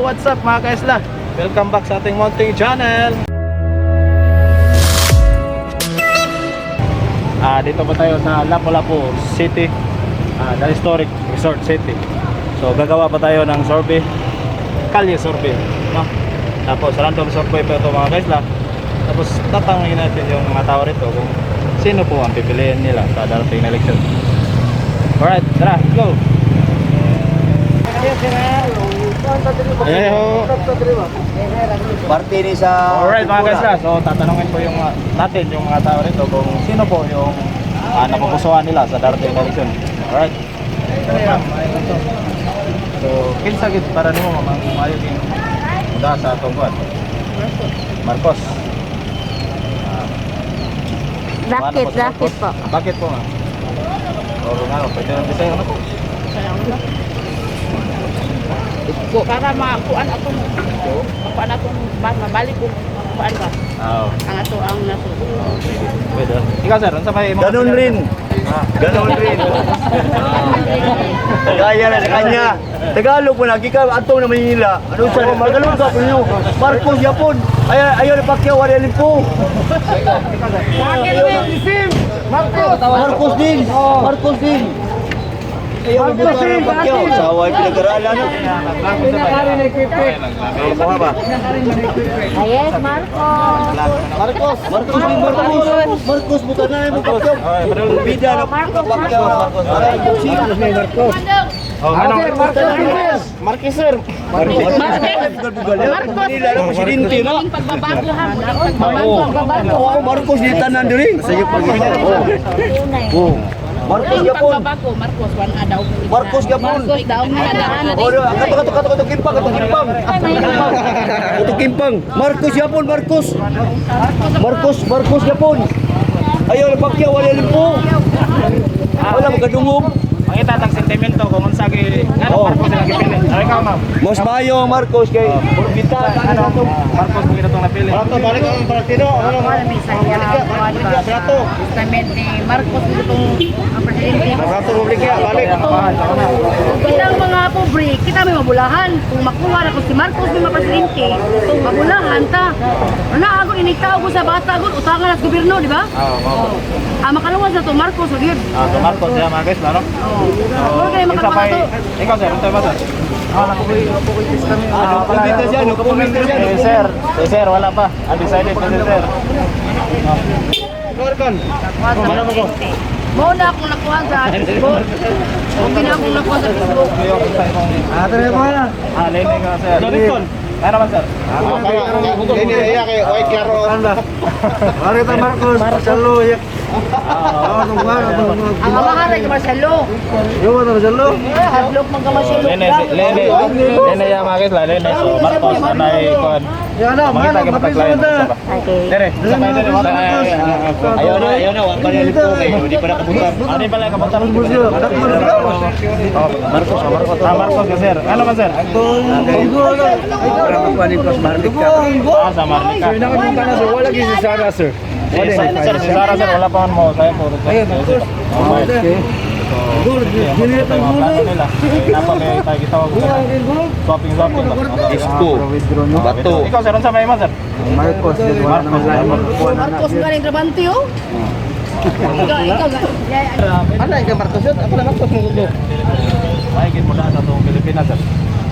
What's up, mga kaisla? Welcome back sa ating munting channel. Dito po tayo sa Lapu-Lapu City, the historic resort city. So gagawa pa tayo ng survey, kalye survey, no? Tapos random survey pa ito, mga kaisla. Tapos tatanungin natin yung mga tao rito kung sino po ang pipiliin nila sa darating na election. Alright, tara, let's go! Eh, ho. Parte ni sa Alright, mga guys, so tatanungin po yung natin yung mga tao rito kung sino po yung napupusuan nila sa darating na election. Alright. So, ma'am, ayun ito. So, kinsa gid para nimo, ma'am, ang maayo king muda sa atong kuan? Marcos. Bakit? Ano po si Bakit Marcos? po? Bakit po, ma'am? O nga, pwede nang Bisaya na po. Para makuan atong makuan atong mabalik kung makuan ba ang ato ang naso. Pwede. Pwede. Ikaw, sir, unsa may imong Ganon rin. Ganon rin. Kaya na sa kanya. Tagalog mo lagi ka ato na Manila. Ano sa Tagalog ka po niyo? Marcos yapon. Ay ayaw na Pacquiao, wala rin po. Marcos din. Marcos din. Ayaw mo buta ng Pacquiao. Sawa yung pinag-aralan. No? Mukha ba? Yes, Marcos. Marcos. Marcos din, Marcos. Marcos buta na yung Pacquiao. Bida na Marcos, Pacquiao na Marcos. Marcos. Oh, ano? Marcos. Marcos. Manila na presidente na. Muling pagbabago ha, muling pagbabago. Pagbabago. Oo, Marcos di tanan diri. Sige pag. Oo. Marcos Muling yapon. pagbabago, Marcos wan adaw. Marcos yapon. Marcos daw nga. Oh, kato kato kato kato kimpang, kato kimpang. Kato kimpang. Marcos yapon, Marcos. Marcos, Marcos yapon. Ayaw na Pacquiao, wala rin po. Wala magkadungog. Mangita tag sentimento kung unsa gi ngano Marcos sila gipili. Ay, ikaw, ma'am. Mas maayo ang Marcos kay Orbita Ano, Marcos mo itong napili. Balik ang partido. Ano? Testament ni Marcos itong ang presidente. Balik. Kitang mga pobre, kita may mabulahan. Kung makuha na kung si Marcos may mapresidente, mabulahan ta. Wala ako inigtao ko sa bata ko, utangan na sa gobyerno, di ba? Oo, mao. Ah, makaluwas na to Marcos, gyud. So Marcos siya, mga guys, no? Oh. Wala kay Kinsa makaluwas pa'y- to. Ikaw, sir, unsa ba, sir? Ah, kumita siya, no, kumita siya. Eh, sir, eh, sir, wala pa. Undecided pa si sir. Mao na akong nakuha sa Facebook. Okay na akong nakuha sa Facebook. Lene ka, sir. Ano man, sir? Marita Marcos, Marcelo, yak. Ang amahan kay Marcelo. Yo, Marcelo. Eh, hadlok man ka Marcelo. Lene, Lene, Lene ya, mga guys, Lene. So Marcos anay kon. Mangita gyud mataglayan. Okay. Dere, sa may dere. Ayaw na, ayaw na, wala pa rin po kayo. Hindi pa nakabutan. Ano pala kabutan? Marcos, Marcos. Marcos ka, sir. Ano man, sir? Sa Marlica. Sir. Eh, sir, si Sara, sir, wala pa man mo. Saya po. Ayun, Marcos. Okay. Swapping, swapping. Isko. Bato. Ikaw, sir, unsa may mo, sir? Marcos, Marcos. Marcos nga ning trabante oh. Ikaw, ikaw. Ano ikaw Marcos yun? Ako na Marcos mo gusto. Ay, gid mo na sa atong Pilipinas, sir.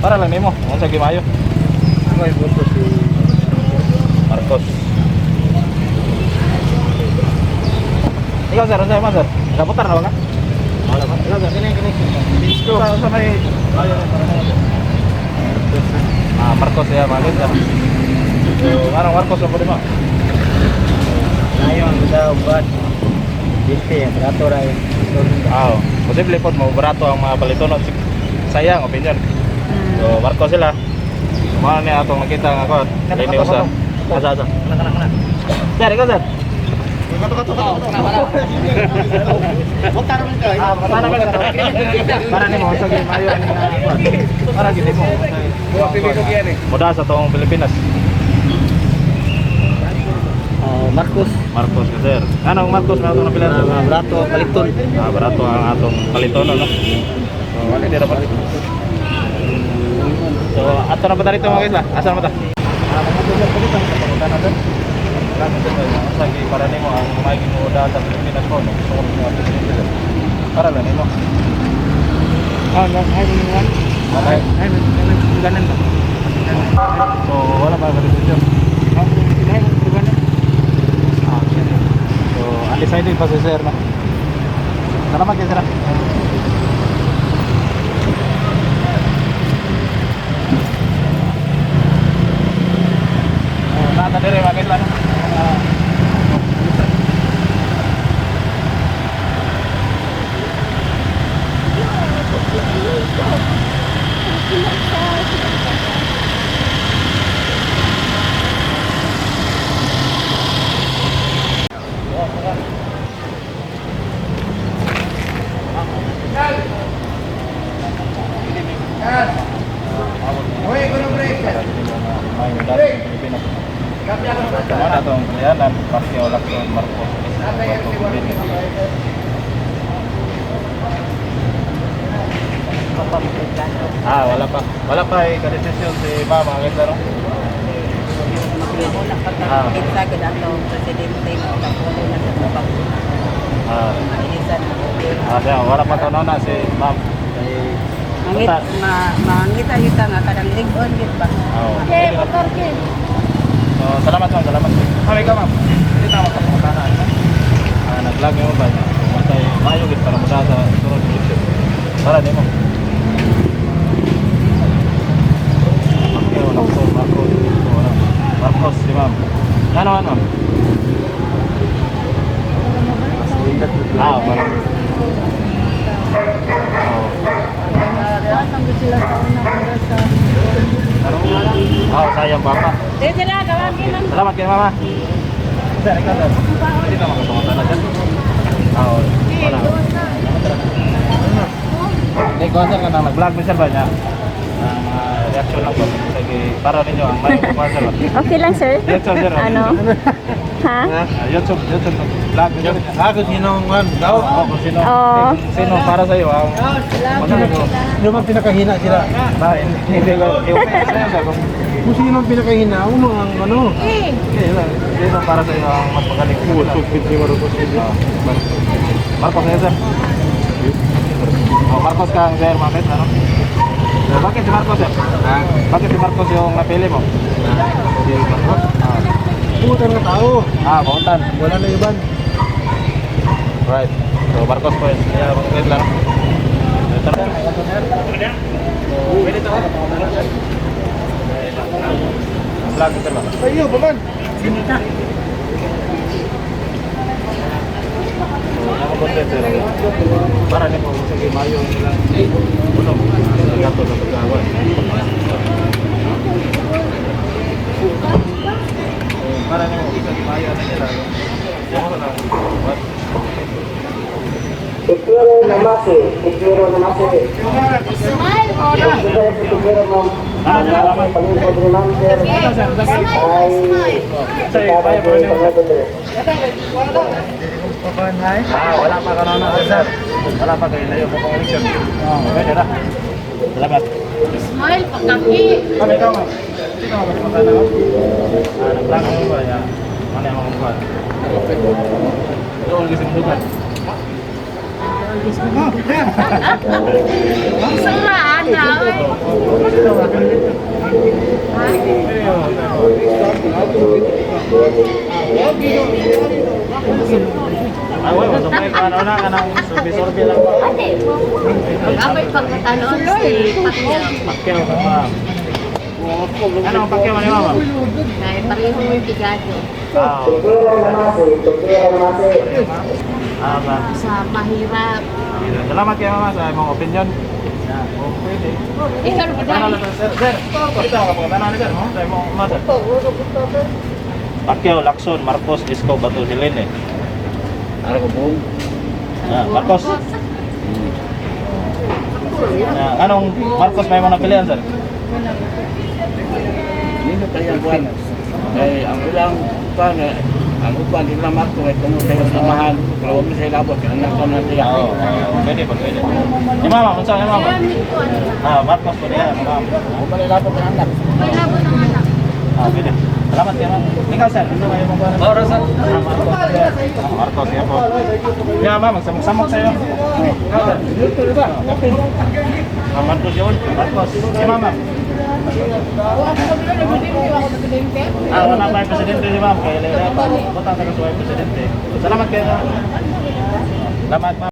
Para lang nimo, unsa gimayo? Ay, boto si Marcos. Ikaw, sir, unsa mo, sir? Kaputar na ba ka? Wala pa. Ikaw, sir, kini kini. Isko. Sa may ayo para na. Marcos ya, mga guys, sir. So, arang Marcos ako di ba? Ayon sa uban. Dinte, barato ra. Posible po mo barato ang mga palitonon. Sayang opinion. So Marcos sila. Mao ni atong nakita nga kon. Lini usa. Asa asa. Kana kana kana. Sir, ikaw, sir. Para ba, sir? Para nimo sa mayo ani nga kuwan. Para gid mo. Muda sa tong Pilipinas. Marcos. Marcos ka, sir. Anong Marcos na atong napila, sir? Barato paliton. Barato ang atong palitonon, no? So, wala dira pa. So, ato na pa dito mga guys la. Asa na ba ta? Ah, mabuto sir, pwede tang pangutana sir. Klaro sir, sa para nimo ang magiging oda sa Pilipinas ko, no? Gusto ko mga presidente sir. Para lang nimo. Ah, lang ay mo Ay, Ay, ganan ba? so wala pa ka desisyon. Ah, ilahin mo ganan. Ah, sige. So, undecided pa si sir na. Salamat kayo sir. Oh, nata dire mga guys lang. Ah, Ano na itong pilihanan, Pacquiao, Lacson, Marcos, Marcos, Ah, wala pa. Wala pa eh, kadesisyon si Mama, ang ganda, no? Ah. Kinsa gud atong presidente mo kapulo na sa pag Ah, Inisan na. ah, siya, wala pa to na si Ma'am. Kay Mangit Basta- ma mangita yun ta nga kanang lig-on gid ba. Oo. Okay, motor ke. So, salamat ma'am, salamat. Ma'am, ikaw ma'am. Hindi tama ka pangutana. Ano? Ah, nag-vlog mo ba? Matay, maayo gid para mo sa sunod election. Para nimo. Pacquiao, Lacson, Marcos. So, wala. Marcos, si ma'am. Ano, ano? Ah, parang. Oh. Ah, sayang papa. Dito na gawin man. Salamat kay mama. Sir, ikaw sir. Hindi na makapunta na dyan. Ah, wala. Hindi, ko sir, kanang nag-vlog mo sir ba niya? Ang mga reaction lang ba? Sige, para ninyo ang may kukuha sir ba? Okay lang sir. YouTube sir. Ano? Ha? Ah, YouTube, YouTube vlog sir. Ah, kung sino ang daw. Oh, kung sino, Oo. sino para sa iyo ang ano ko? Sino bang pinakahina sila? Na, hindi ko. I-open sir kung Kung sino ang pinakahina, uno ang ano. hindi lang. Sino para sa iyo ang mas magaling. Sugpit ni Marcos. Ah, Marcos na sir. Oh, Marcos ka sir, bakit ano? So, bakit si Marcos sir? Ah, Bakit si Marcos yung napili mo? si Marcos. Ah, Putang na tao. ah Bontan. Wala na iban. Right. So Marcos po yun. Kaya wait lang. Ito na. Pwede ito. Vlog sir ba? Ayo, baman. Ako content sir. Para nimo sige mayo nilang uno. Gato na pagkawan. Para nimo sige mayo na nila. Yung na. What? Ah, wala pa ka na sir. Wala pa kayo layo mo pang election. Okay na. Salamat. Smile pagkaki. Kami ikaw ma'am. Sino ka ba na? Ah, nag-vlog mo ba ya? Ano yung mga kuwan? Doon kasi mundukan. Sura ana oy. Ay, wala, masupay ka. Ano na, kanang survey-survey lang ba? Ako'y pagkatanon si Pacquiao. Pacquiao ka ma'am. Ano ang Pacquiao ni mama? Kaya pareho mo yung tigado. Ah, ah, ba. Sa mahirap. Salamat kay mama sa imong opinion. Yeah, oh, pwede. Ikaw ba Ano lang, sir? Sir, ito ang kapagtanan sir. Sa imong ama, sir. Pacquiao, Lacson, Marcos, Isko, Bato, Helene. Ano ko po? Ah, Marcos. Ah, anong Marcos may mga napilian, sir? Nino kaya buwan. Eh, ang ilang pan, eh, Ang uban di na Marcos kay tungod sa samahan, pero wag sa labot kay anak ko na siya. Oo, pwede po, pwede. Ni mama, kung saan ni mama? Ah, Marcos po niya, ma'am. Wag man labot ang anak. May labot ang anak. Ah, pwede. Salamat kay ma'am. Ikaw, sir. Ano kayo mong Para sa Ah, Marcos. Ah, Marcos, yan po. Yeah, ma'am, magsamok-samok sa'yo. Ikaw, sir. Ah, Marcos yun. Marcos. Si mama. Ah, wala pa yung presidente si ma'am. Kaya lang pa. Butang tayo sa presidente. Salamat kayo. Ma'am. Salamat, ma'am.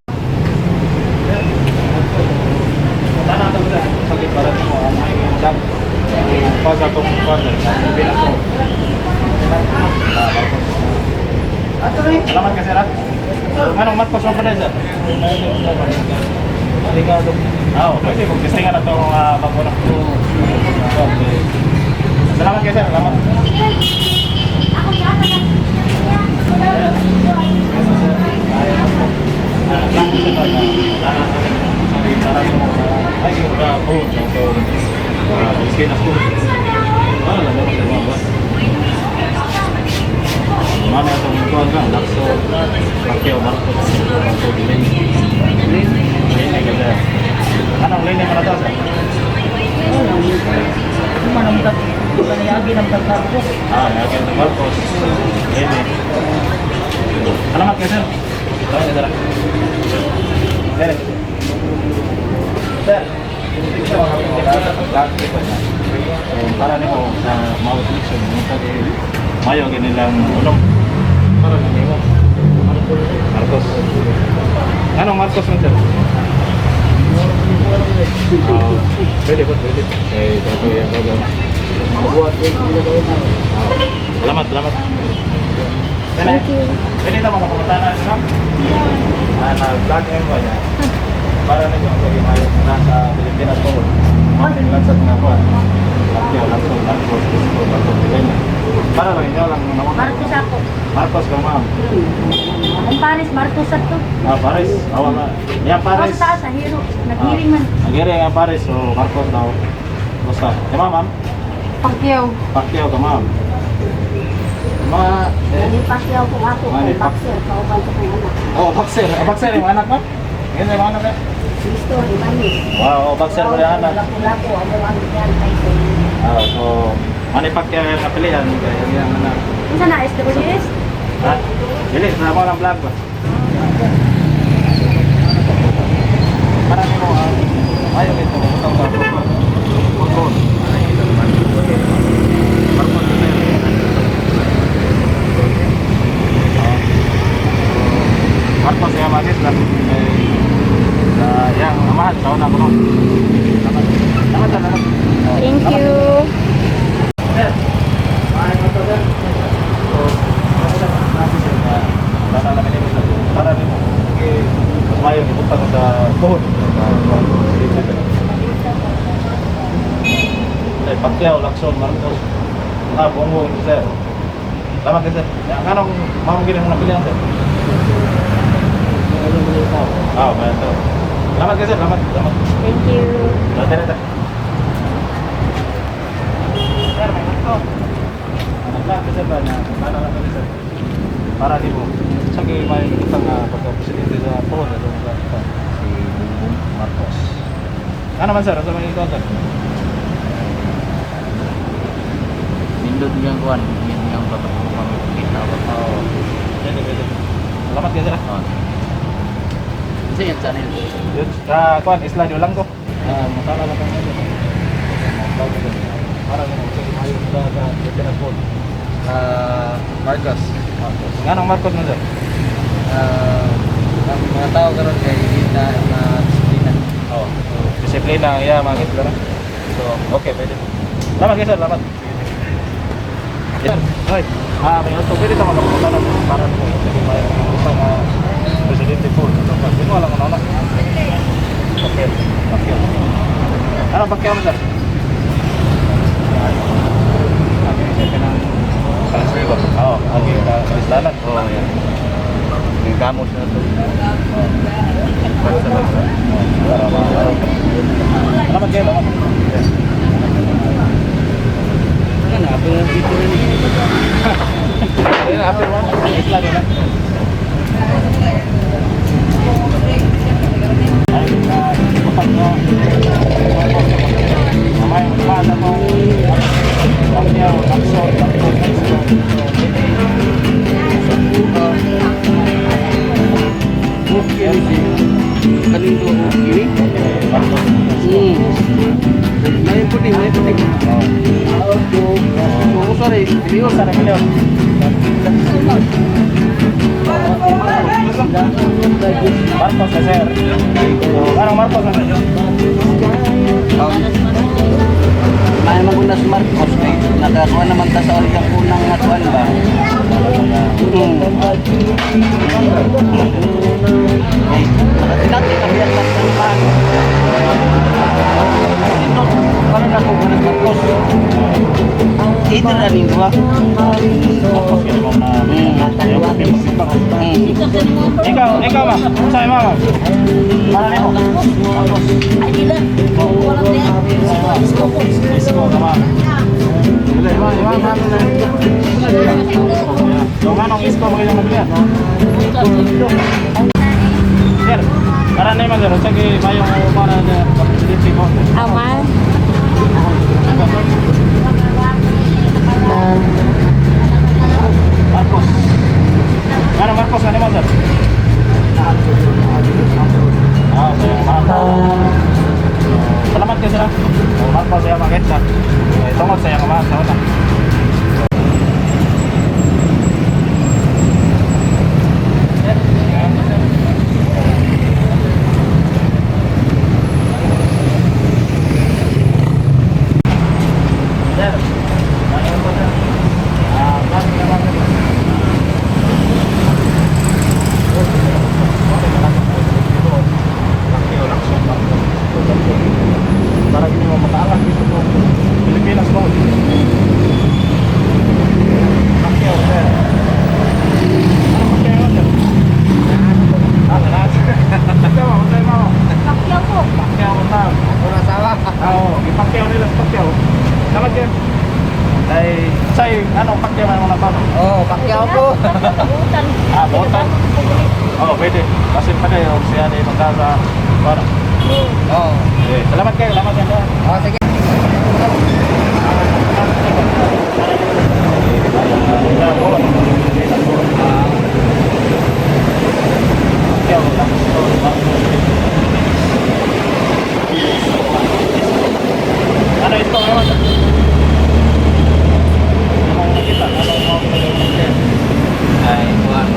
Sana ito sir. Sakit para sa mga may chat. Pa sa itong partner. Bilang ko. Ah, Marcos. Salamat ka, sir. Ah. Anong Marcos mo pala, sir? Ah, oh, pwede. Mag-testingan na itong bago na. Okay. Salamat kayo, sir. Salamat. Mana itong kuwan ka? Lakso, Pacquiao, Marcos, Marcos, Lane. Lane, kasi. Anong lane mo na to, sir? Ah, lagi ng Marcos. Lane. Salamat kayo, sir. Salamat, sir. Sir. Sir. Para nimo sa mga selection, mayo ginilang unong para nimo. Marcos. Anong Marcos man, sir? Ah, pwede po, pwede. Eh, ito yung bago. Salamat, salamat. Thank you. Pwede ito mga pumunta na, ma'am? Ah, na-vlog ngayon ko niya. Para na yung pag mayo nasa Pilipinas po. Mountain Lansad nga po. Pacquiao, Lansad, Marcos, Isko, Marcos, Pilena. Para lang inyo lang naman. Marcos ako. Marcos ka, ma'am. Ang Paris, Marcos ato. Ah, Paris. Awa na. Yan, Paris. Basta sa hero. Naghiring man. Ang giring ang Paris. So, Marcos daw. Basta. Eh, ma'am, ma'am. Pacquiao. Pacquiao ka, ma'am. Mga, eh, Hindi Pacquiao kung ako, Manny kung boxer, kauban sa kong anak. Oh, boxer. Ah, boxer yung anak, ma'am. Yan yung anak, eh. Si Story, Manny. Wow, oh, boxer mo yung anak. Lapu-lapu, ano ang yan, Tyson. Ah, so, Manny Pacquiao yung napilihan. Kaya yung anak. Unsa na SWS? Ha? Dili, sa mo lang vlog ba? Para nimo ang ayaw ito, butang sa control. Marcos ya magis lang kay sa yang amahan sa una ko no. Salamat. Salamat, salamat. Thank you. Sir, ay mo sir. So, para namin nimo sir. Para nimo. Okay, mas mayo ibutang sa tuhod. Ay, Pacquiao, Lacson, Marcos. Ah, Bongbong, sir. Salamat kayo, sir. Anong ma'am gini mo napilihan, sir? Ah, may ito. Salamat kayo, sir. Salamat. Salamat. Thank you. Dati na tayo. Sir, may gusto. Naglaan sir ba na para lang kami sir. Para di mo. Sige, may utang na pagka-presidente sa Pohon na sa si Bongbong Marcos. Ano man sir? Ano man ito sir? Nindot niyang kuan, niyang pagpapakita ba. Oo. Pwede, pwede. Salamat kayo sir. Oh. Kasi yan sana yun. Yun, ah, kuan, isla di lang ko. Ah, masala lang kami sir. Para mo sige mayo sa sa Pilipinas po. Ah, Marcos. Marcos. Nganong Marcos man sir? Ah, ang mga tao karon kay hindi na na disiplina. Oo. Disiplina ang iya mga isla. So, okay, pwede. Salamat kayo sir, salamat. Sir, ay, ah, may auto pwede tama ka na para mo sige may utang na presidente po. Hindi mo alam ano na. Okay, okay. Ano ba mo sir? Transfer ba? Oo, okay, ka islanan. Oo, yan. Yung gamos na to. Salamat kayo, salamat. Ano na, apel ng video rin. Ayun, apel one. Sorry, Leon sa Leon. Marcos na sir. Parang Marcos na sir. May maguna si Marcos kay nakakuha naman ta sa ulit ang unang natuan ba? Dati kami ang tatangkaan. Ito, parang ako ng Marcos. Ito na rin ba? Marcos kaya mo na. Ikaw, ikaw ma. Sabi mama. Para nimo. Marcos. Ay, dila. Walang niya. Isko ko. Isko ka ma. So nga nung isko mo kayong nagbiyan. Sir, para na yung sir. Sige, mayong para na presidente ko. Amal. Marcos. Ano Marcos, ano mo sir? Ah, okay. Marcos. Salamat kayo sir. Ah. Oh, Marcos saya mga sir. Eh, tungod sa iyang ama sa una. Sir, ano po sir? Ah, bakit naman sir? Para hindi mo mataalang dito po. Pilipinas po. Pacquiao, sir. Ano Pacquiao, sir? Ah, lahat. Ikaw, ano sa'yo, mama? Pacquiao po. Pacquiao, ma'am. Wala sawa. Oo, ipakyaw nila sa Pacquiao. Salamat kayo. Ay, sa'yo, ano, Pacquiao man mga paano? Oh, Pacquiao po. Buutan. Ah, buutan. Oo, pwede. Kasi pa kayo, siya ni magkasa. Para. Oh. Eh, salamat kayo, salamat kayo. Oh, sige. Ano ito naman? Ano nakita? Ano mo Ay, kuan.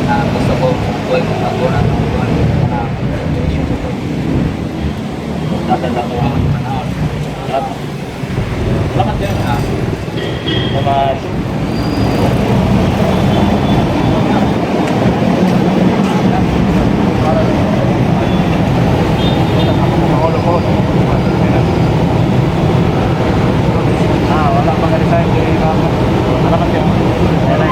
Ah, gusto ko kuan ako na kuan na Dapat ako ang panahon. Salamat. Salamat kayo. Ah. Salamat. Ah, wala pa ka-resign kay Mama. Salamat kayo. Ayan na.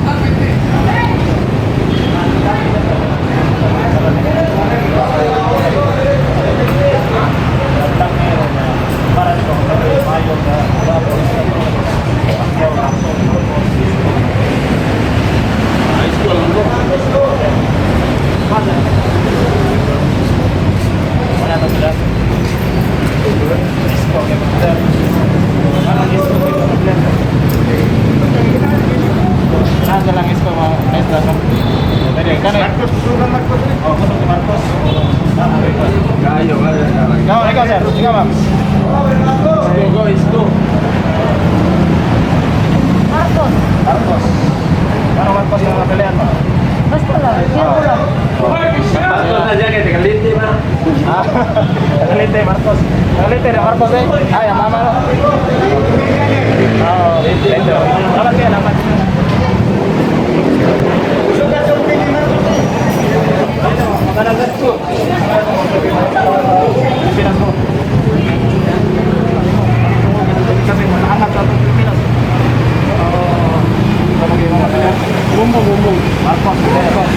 Okay. Para ito, mayo na Wala na sila. Isko, kay Sir. Anong isko kay Sir? Saan ka lang isko mga ayos lang. Pwede, kano? Marcos, susunan Marcos. Oh, gusto si Marcos. Ah, okay. Kayo, kayo. Ikaw, ikaw sir. Ikaw ma'am. Go, go, go. Marcos, Marcos. Ano Marcos yung napilihan mo? basta lang, sure lang. Marcos na dyan, kaya tagalite ba? Ah, Tagalite, Marcos. Tagalite na Marcos eh. Ay, ang mama no. Oo, Lente. Salamat kayo, salamat. Pilipinas mo. Kasi mataangat sa itong Pilipinas. Oo. Bumbong, bumbong. Marcos, Marcos.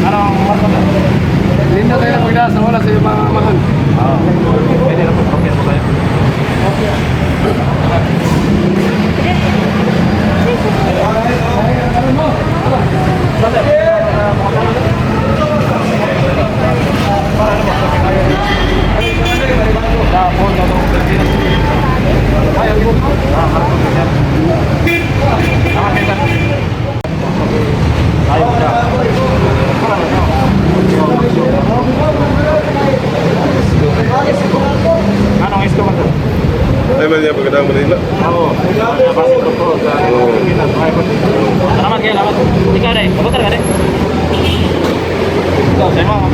Anong Marcos? Lindo tayo ng pagdasa, wala sa iyong mga mahal. Oo. Pwede na po, okay po tayo.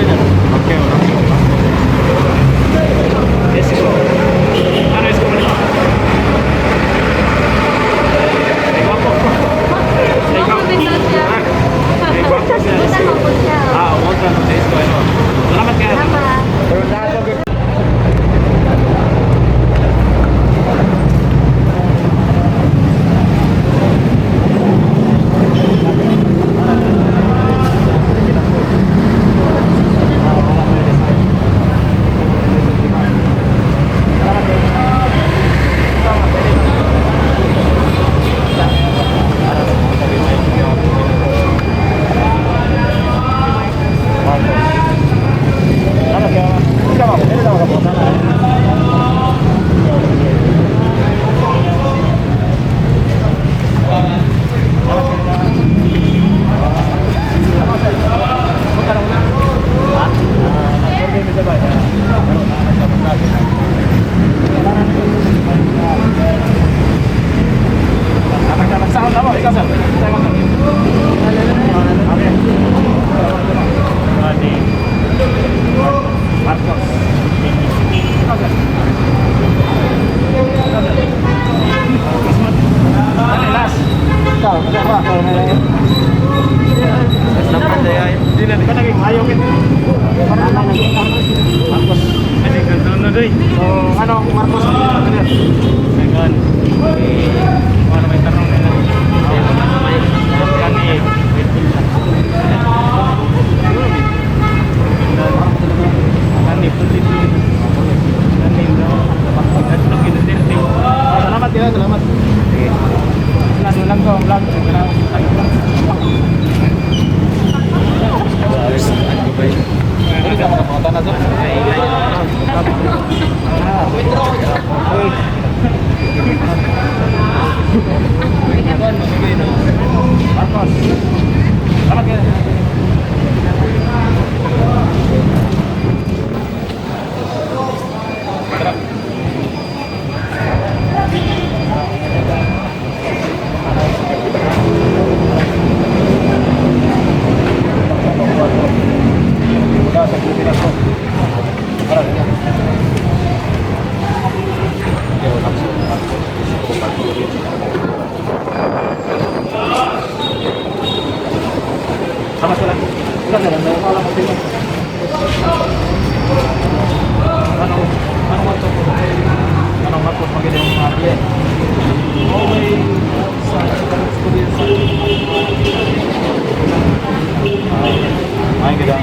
Okay, wala. Isko. Ano isko mo nila? Ay, gwapo. Ay, gwapo. Ay, gwapo siya. Ah, umutan ko sa isko. Ano? Salamat kayo. Salamat kayo. Ikaw, ma'am. Pwede na makapunta. Marcos. Marcos. So, ano, Marcos? Second. Ano may tanong nila? Salamat kayo, salamat. Sige. Vlog lang ko, vlog. Marcos. Salamat kayo. Mula sa Pilipinas po. Tara, ganyan. Sama sila. Wala na lang, wala mo sila. Ano, ano mo ito? Ano, Marcos, maganda yung mga biyan. Okay, sa sa Ay, ganda.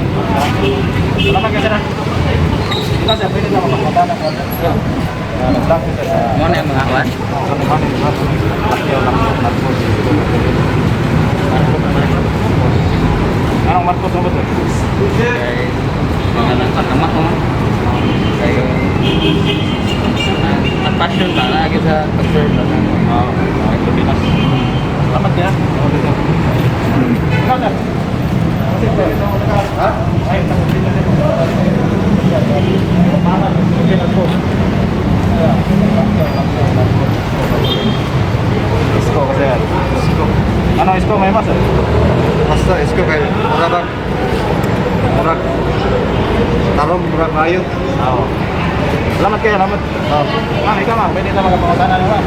Salamat ka, sir. Ikaw, sir, pwede na mapakata ng konti. Nag-vlog ko, sir, sa- Mo na yung mga kwan? Anong Marcos mo ba ito? Kay mga nang katama ko. Kay ang passion ba lagi sa pag-serve ba? Oo, ay Pilipinas. Salamat kaya. Ikaw, sir. Ha? Ay, Pilipinas po. Isko kasi. Isko. Ano isko may mas? Sir? Basta isko kay murag murag tarong murag ayo. Oo. Salamat kayo, salamat. Oo. Ma'am, ikaw ma'am, pwede na magpangutana na ma'am.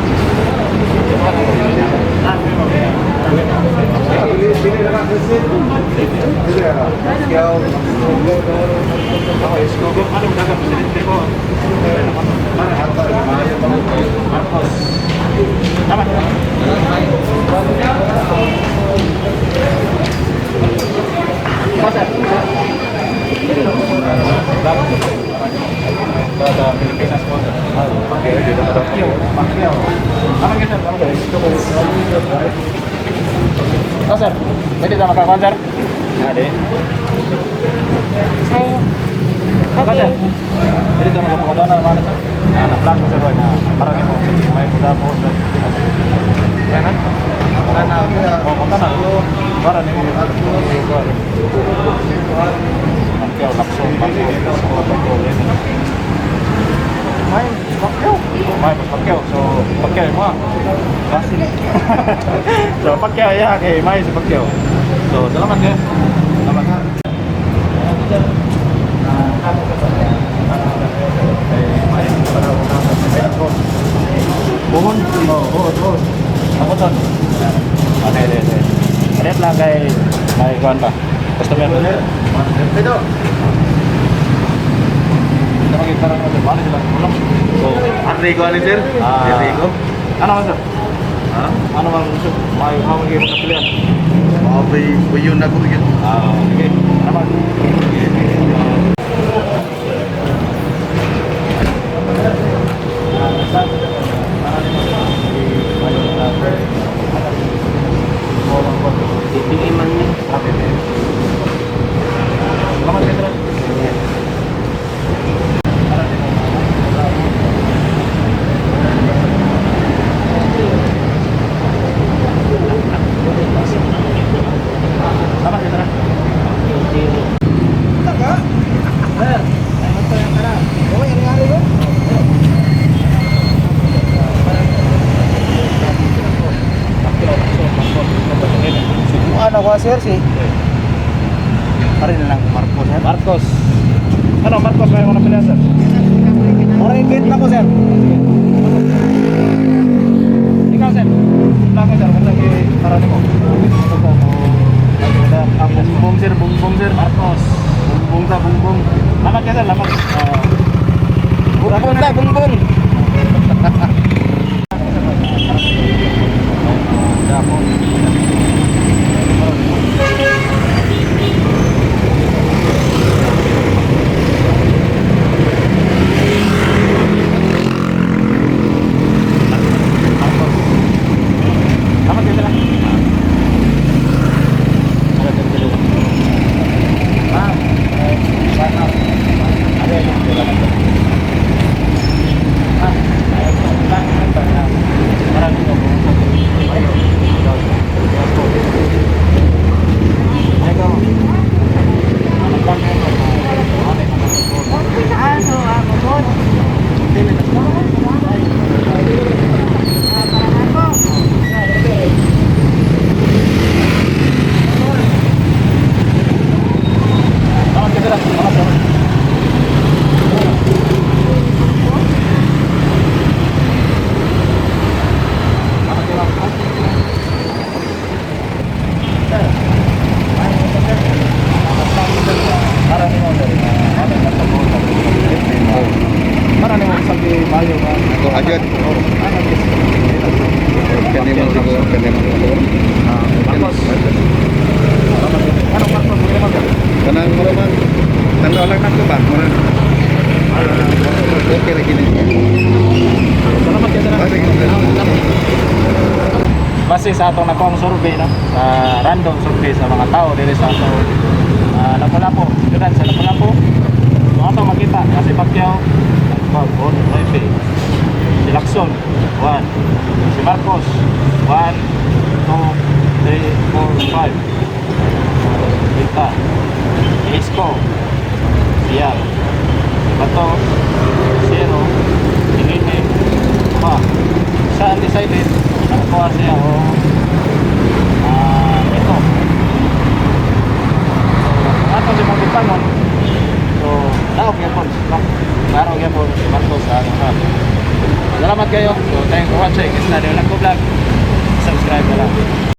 Dili dili na ka kasi. Dili na. Kaya ako isko ko. Ano mo dagang presidente ko? Marcos. Tama. Ikaw, sir. Sa Pilipinas po. Pacquiao. Pacquiao. Tama kayo, sir. Tama kayo. Ikaw, sir. Pwede na makakuan, sir? Ade. Ay. Ikaw, sir. Pwede na makakuan na naman, sir. Ah, na-vlog ko, sir, na parang imo may muda po sa Pilipinas. Yan, ha? Oh, punta na. Para nimo. Pacquiao, Lacson, Pacquiao, Pacquiao, May Pacquiao. May Pacquiao. So, Pacquiao mo. Basil. So, Pacquiao ya kay May si Pacquiao. So, salamat ya. Salamat. kuan pa. Customer. Ito. Nakakita ra naman, sir. Paano sila? Ulam. So, Enrico ani sir? Ah. Enrico. Ano man, sir? Ha? Ano man sir? May mga mga kapilian. Mga buyon na ko yun. Ah, sige. Ano man? Pipili man niya. Ano ko sir si? Pare na lang Marcos sir. Marcos. Ano, Marcos, may mga napilihan, sir? Ora invite na ko sir. Ikaw, sir. Plaka, sir. Kung lagi para nimo. Ah, bumbong sir, bumbong sir. Marcos. Bumbong ta, bumbong. Lamat ka, sir. Lamat. Ah. Bumbong ta, bumbong. Marcos. Lamat ka, sir. Ah. Ah, so ako po. Ah, para nako. Para nimo sabi mayo ba? Agad. Kani mo siguro, kani mo siguro. Marcos. Ano Marcos? Hindi naman, sir. Kanang mo man. Tanaw lang nako ba? Mura. Okay ra kini. Salamat kayo, sir. Ah, sige, sir. Base sa atong nakuhang survey, no? Sa random survey sa mga tao diri sa atong Lapu-Lapu, syudad sa Lapu-Lapu. So ato makita kasi Pacquiao nagkuha og 9. Si Lacson 1. Si Marcos 1 2 3 4 5. Kita. Si Isko Siyam. Si Bato 0. Si Nene 2. Sa undecided, nakakuha siya o ito. So, ato si Magbitangon. So, naog gyapon, no? Naog gyapon si Marcos sa ano ka. Salamat kayo. So, thank you for watching. It's Nadio Lako Vlog. Subscribe na lang.